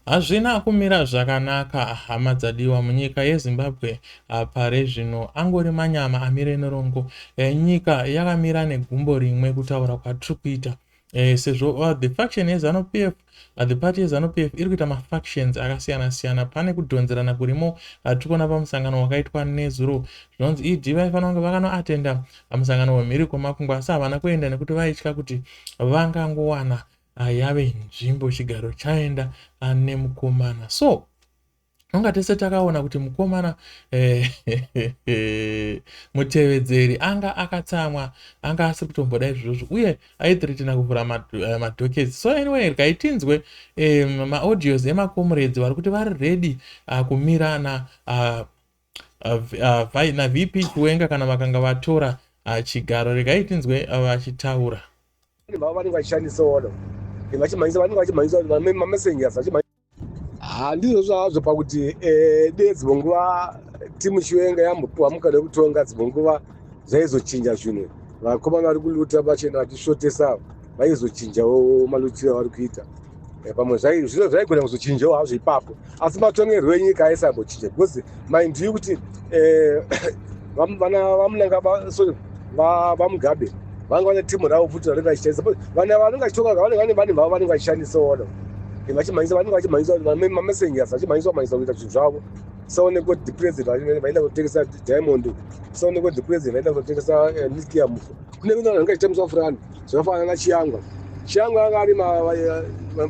Hazvina kumira zvakanaka hama dzadiwa munyika yeZimbabwe pari zvino angori manyama amire nerongo. Nyika yakamira negumbo rimwe kutaura kwatiri kuita sezvo the faction yeZanu PF, the party yeZanu PF iri kuita mafactions akasiyana siyana. Pane kudhonzerana kurimo tiri kuona pamusangano wakaitwa nezuro. Zvinonzi ED vaifanira kunge vakanoatenda musangano wemhiri kwemakungwa, asi havana kuenda nekuti vaitya kuti vangangowana yave nzvimbo chigaro chaenda nemukomana. So nonga tese takaona kuti mukomana mutevedzeri anga akatsamwa, anga asiri kutomboda izvozvo uye aithreatena kuvhura madockets. So anyway, regai tinzwe maaudios emacomrades vari kuti vari ready kumira na VP Chiwenga kana vakanga vatora chigaro. Regai tinzwe vachitaura. Vanenge vachishandisawo vachimhanyisa, vanenge vachimhanyisa mamessengers. Handizvo zvazvo pakuti de dzimwe nguva team Chiwenga yambopiwa mukana wekutonga, dzimwe nguva zvaizochinja zvinhu. Vakomana vari kuloota pachena vachisvotesa vaizochinjawo malootiro avari kuita. Pamwe zvino zvaigona kuzochinjawo hazvo ipapo, asi matongerwo enyika aisambochinja because mind you kuti vana vamunanga, sorry, vaMugabe vanga vane team ravo futi vanenge vachishandisa. Vana vanenge vachitonga vanenge vane vavo vanenge vachishandisawo vachimhanyisa, vanenge vachimhanyisa mamessengers, vachimhanyisa mhanyisa kuita zvinhu zvavo. Saonekwa the president vaenda kutengesa diamond, saonekwa the president vaenda kutengesa lithium. Kune vanhu vanenge vachitambiswa furani zvakafanana naChiyangwa. Chiyangwa anga ari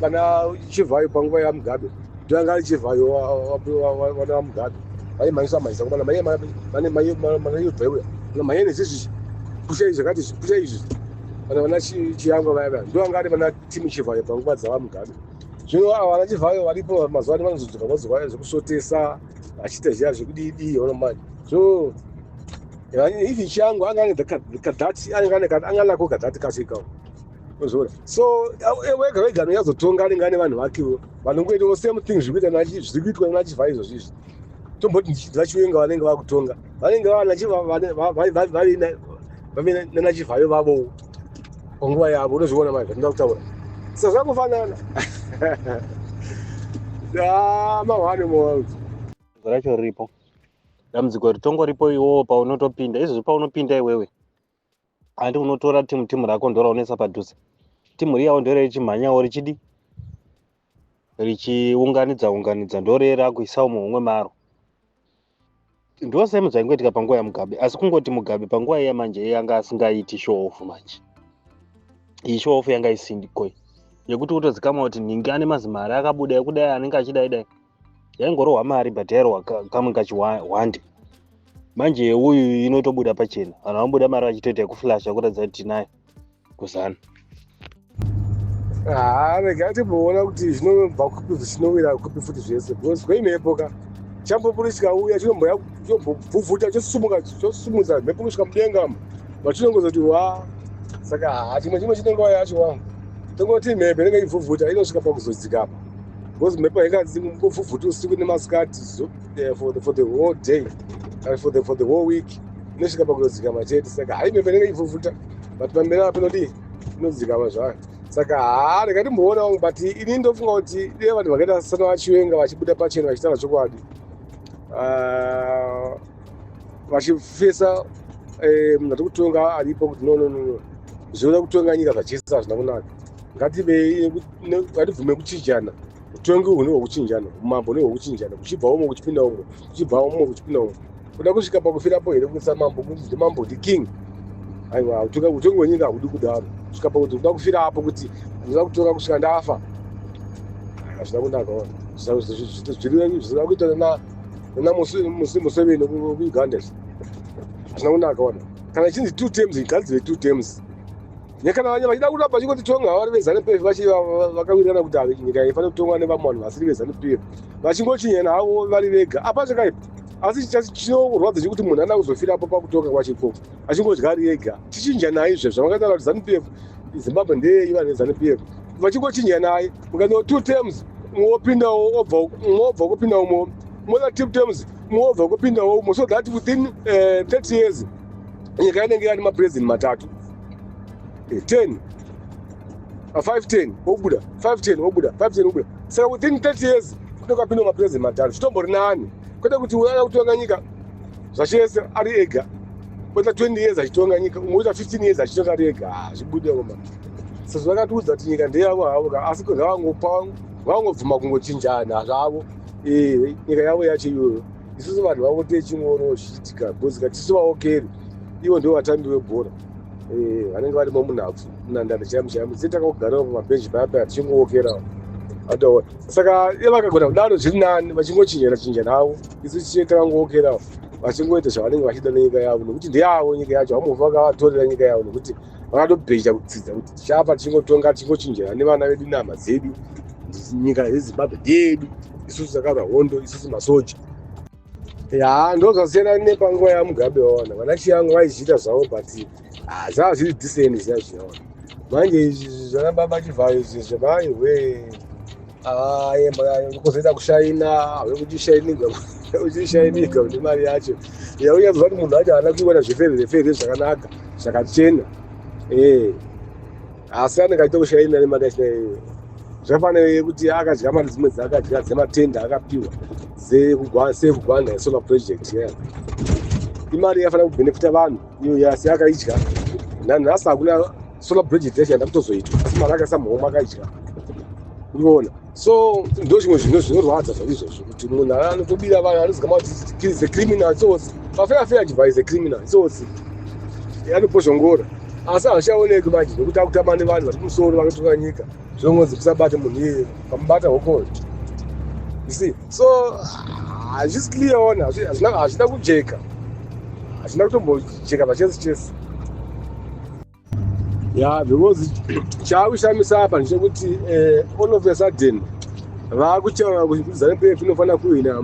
vana Chivhayo panguva yaMugabe, ndo anga ari Chivhayo vana vaMugabe vaimhanyisa mhanyisa kumana manayobvaiuya mhanye nezvizvi, pusha izvi zvakati, pusha izvi. Vana vana Chiyangwa vaya vaya ndo anga ari vana team Chivhayo panguva dzavaMugabe. Zvino ava vana Chivhayo varipo mazuva ano vanozodzoka vozwa zvekusvotesa vachiita zviya zvekudii ona manje. So even Chiyangwa anga ane kadhati, anga anako kadhati kacho ikawo, unozoona. So wega wega anonyazotonga anenge ane vanhu vakewo vanongoitawo same thing zviri kuitwa naChivhayo izvozvo izvi. Tomboti vaChiwenga vanenge vakutonga, vanenge vave nanaChivhayo vavowo panguva yavo, unozviona manje zvandinoda kutaura. Sa zvakufanana mahwani mowangu. Racho riripo dambudziko ritongoripo iwowo paunotopinda izvozvi. Paunopinda iwewe, handi unotora team rako ndoraunesa padhuze. Team riyawo ndorechimhanyawo richidi richiunganidza unganidza, ndorera kuisawo muhomwe maro. Ndo same zvaingoitika panguva yaMugabe, asi kungoti Mugabe panguva iya manje iye anga asingaiti show off. Manje iyi show off yanga isindikoi yekuti utozikamwa kuti nhingi ane mazimari akabuda ekudai anenge achidai dai. Yaingorohwa mari, but yairohwa kamwe kachihwande. Manje uyu inotobuda pachena, vanhu vanobuda mari vachitoita yekuflasha kuratidza kuti tinayo kuzana. Ha, regai timboona kuti zvinobva kupi, zvinowira kupi futi zvese, because kweimhepo ka chambopuri chikauya chinombobvuvhuta, chosumuka, chosumudza mhepo kusvika mudenga vachinongozoti wa. Saka ha, chimwe chinengova yacho wangu, tongoti mhepo inenge ichivhuvhuta inosvika pakuzodzikama, because mhepo haingangobvuvhuti usiku nemasikati for the whole day, for the whole week. Inosvika pakuzodzikama chete. Saka hai, mhepo inenge ichivhuvhuta, but pamberi apo inodii? Inodzikama zvayo. Saka haa, rega timboona wangu, but ini ndofunga kuti dei vanhu vakaita sana vaChiwenga vachibuda pachena vachitaura chokwadi, vachifesa munhu ati kutonga aripo kuti no, no, no, no, zvinoda kutonga nyika zvachisa hazvina kunaka. Ngativei, ngatibvume kuchinjana. Utongi uhwu nehwekuchinjana, umambo nehwekuchinjana, kuchibva umwe kuchipinda umwe, kuchibva umwe kuchipinda umwe. Kuda kusvika pakufirapo here kuisa mambo kunzi ndimambo, ndiking? Aiwa, utongi hwenyika hahudi kudaro, kusvika pakuti kuda kufirapo kuti ndinoda kutonga kusvika ndafa. Hazvina kunaka ona zvinoda kuita nana Museveni kuUganda, hazvina kunaka ona. Kana ichinzi two terms, ngadzive two terms. Kana vanye vachida kuramba vachingoti tonga vari veZanu PF, vakawirirana kuti nyika ifanira kutongwa nevamwe vanhu vasiri veZanu PF, vachingochinyana havo vari vega, apa chakaipa. Asi chinorwadza chekuti munhu anoda kuzofirapo pakutonga kwacho ikoko achingodya ari ega. Tichinjanai izvo zvavakataura kuti ZANU PF, Zimbabwe ndeyei, vanhu veZanu PF vachingochinja naye. Mukano two terms, mwopindawo obva kupinda umo, moda two terms, mwobva kupindawo umo, so that within 30 years nyika inenge yane mapresident matatu. 10, 5, 10 wobuda, 5, 10 wobuda, 5, 10 wobuda. Saka within 30 years kune kwapindwa mapresident matatu, zvitombori nani, kwete kuti uya kutonga nyika zvachese ari ega, oita 20 years achitonga nyika, umwe oita 15 years achitonga ari ega. Hazvibude koma. Sezvo vakatiudza kuti nyika ndeyavo havo ka, asi ngavangopa, vangobvuma kungochinjana zvavo nyika yavo yacho iyoyo. Isusu vanhu vavo techingoro zvichiitika, because katisu vaokeri, ivo ndo vatambi vebhora vanenge varimo munhabvu, munhandare chaimo chaimo. Tse takagarawo pamabhenji paya paya tichingookerawo ataona. Saka iye vakagona kudaro zviri nani, vachingochinjana chinjana havo, isu tichie takangookerawo, vachingoita zvavanenge vachida nenyika yavo, nekuti ndeyavo nyika yacho. Vamufi vakavatorera nyika yavo nekuti vakatobheja kudzidza kuti tichapa tichingotonga, tichingochinjana nevana vedu nehama dzedu. Nyika yeZimbabwe ndeyedu isusu, takarwa hondo isusu masoja. Ya, ndo zvasiyana nepanguva yaMugabe. Waona vana Chiyangu vaizviita zvavo, but zvava zviri decent zviya zviyaona. Manje izvi zvana baba Chivhayo izvi zvemaiwe, kuzoita kushaina wekuchishainigwa, uchishainigwa nemari yacho yaunyatsoziva kuti munhu acho haana kuiwana zveferere zvakanaka, zvakachena. Asi anenge achiita kushaina nemari yacho iyoyo. Zvakafanana yekuti akadya mari dzimwe dzaakadya dzematenda akapiwa sekugwanda yesolar project yeah. Imari yafanira kubhenefita vanhu iyo, asi akaidya. Nanhasi hakuna solar project yacho yanda kutozoitwa, asi mari akaisa muhomwe, akaidya, uriona. So ndo zvimwe zvinhu zvinorwadza zvaizvozvo, kuti munhu anotobira vanhu, anozigama kuti is a criminal, tsotsi. Pafeya Chivhayo is a criminal, tsotsi, anopozvongora, asi hazvichaoneki manje nekuti akutamba nevanhu vari kumusoro vanotonga nyika. Zvinongonzi kusabate munhu iyeye, kamubata hokoyo, you see. So hazvisi clear ona, hazvina kujeka, hazvina kutombojeka pachese chese. Ya, because chaakushamisa apa ndechekuti all of a sudden vaakuchaura kuti ZANU PF inofanira kuhwina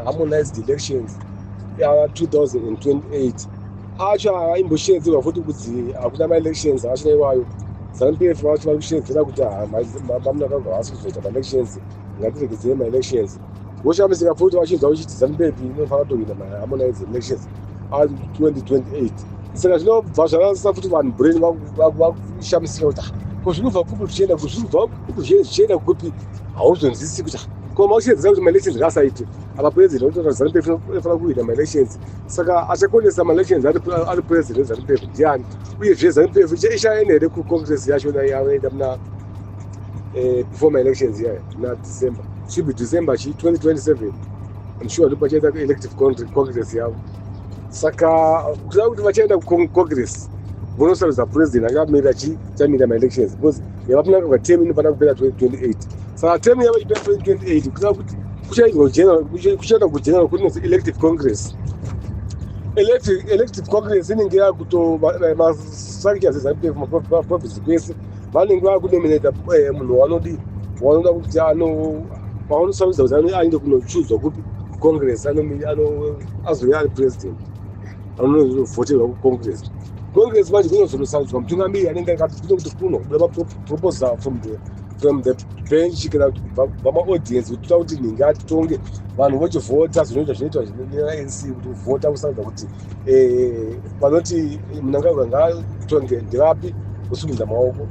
harmonized elections ya 2028. Acho aimbosheedzerwa futi kuti hakuna maelections achina iwayo. ZANU PF vacho vari kusheedzera kuti vaMnangagwa havasi kuzoita maelections, ngatiregedzei maelections. Voshamisika futi vachinzwa kuchiti ZANU PF inofanira kutohwina maharmonized elections a 2028. Saka zvinobva zvarasisa futi vanhu brain, vakushamisika kuti ko zvinobva kupi zvichienda, zvinobva kupi zvichienda kupi? Hauzonzwisisi kuti ko makushedzera kuti maelections ngaasaite apa, president anotaura ZANU PF inofanira kuhwina maelections. Saka achakonesa maelections ari president weZANU PF ndiani? Uyezve ZANU PF ichaenda here kucongress yacho yanoenda muna before maelections iyayo muna December? Should be December chi 2027, I'm sure, ndipo pachaita elective congress yavo. Saka kuda kuti vachaenda kucongress vonosarudza president angamirira chi chamira maelections, because yavaMnangagwa term inofanira kupera 2028. Saka term yavo ipera 2028, kuda kuti kuchaitwa kuchaenda kugeneral kunonzi elective congress. Elective congress inenge yakuto mastructures eZANU PF maprovince kwese vanenge vakunominata munhu wanodi wanoda kuti ano vanosarudza kuti aende kunochuzwa kupi, kucongress, azove ari president anonovhoterwa kucongress. Congress manje kunozonosarudzwa mutungamiri anenge kuti kuno kubuda maproposal from the bench kana kuti kubva maaudience kuti toda kuti nhingi atitonge, vanhu vochivhota. Zvinoita zvinoitwa neANC kuti kuvhota kusarudza kuti vanoti Mnangagwa ngaatonge ndevapi, vosimudza maoko,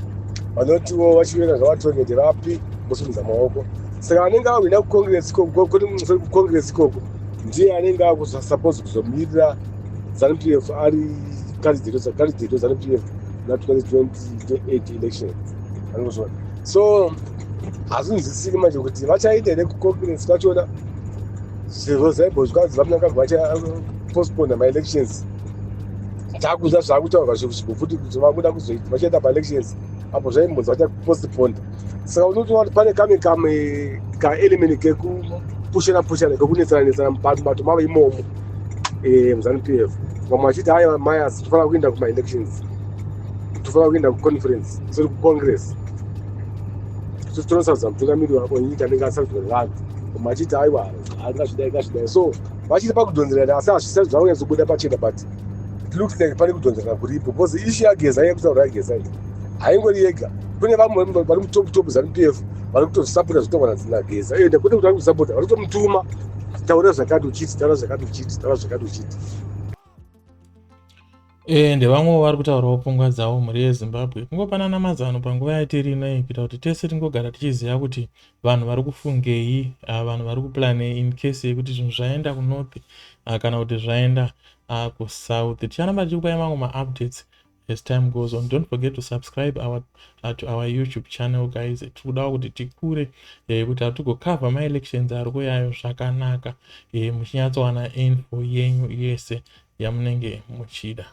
vanotiwo vaChiwenga ngavatonge ndevapi, vosimudza maoko. Saka anenge ahwina kucongress ikoko, kucongress ikoko ndiye anenge akusuppose kuzomirira ZANU PF ari candidate weZANU PF na 2028 election anozvona. So hazvinzwisiki manje kuti vachaita here kucongress kwachona, sezvo zaimbozvikanzi vaMnangagwa vachapostpona maelections. Takuza zvakutaurwa futi kuti vakuda kuzoita, vachaita maelections apo zvaimbonzi vachapostponda. Saka unotoona kuti pane kamwe kamwe kaelement kekupushana pushana, kekunetsana netsana mubato mavo imomo muZANU PF. Vamwe vachiti haiwa mayas, tofanira kuenda kumaelections, tofanira kuenda kuconference, sorry, kucongress, tonosarudza mutungamiri wenyika anenge asarudzwa nevanhu. Vamwe vachiti aiwa, ngazvidai, ngazvidai. So vachiri pakudhonzerana, asi hazvisati zvakunyatsobuda pachena, but it looks like pane kudhonzerana kuripo, because issue yaGeza, yekutaura yaGeza iyi haingori yega. Kune vamwe vari mutop top ZANU PF vari kutozvisapota zvitaurwa naGeza, ende kwete kuti vari kusapota, vari kutomutuma, taura zvakati uchiti, taura zvakati uchiti, taura zvakati uchiti. Ndevamwewo vari kutaurawo pfungwa dzavo. Mhuri yeZimbabwe, kungopanana mazano panguva yatiri inoi, kuita kuti tese tingogara tichiziva kuti vanhu vari kufungei, vanhu vari kuplanei in case yekuti zvinhu zvaenda kunorth kana kuti zvaenda kusouth. Ticharamba tichikupai mamwe maupdates as time goes on. Don't forget to subscribe to our YouTube channel, guys. Tiri kudawo kuti tikure, kuti hatigocover maelections ari kuyayo zvakanaka, muchinyatsowana info yenyu yese yamunenge muchida.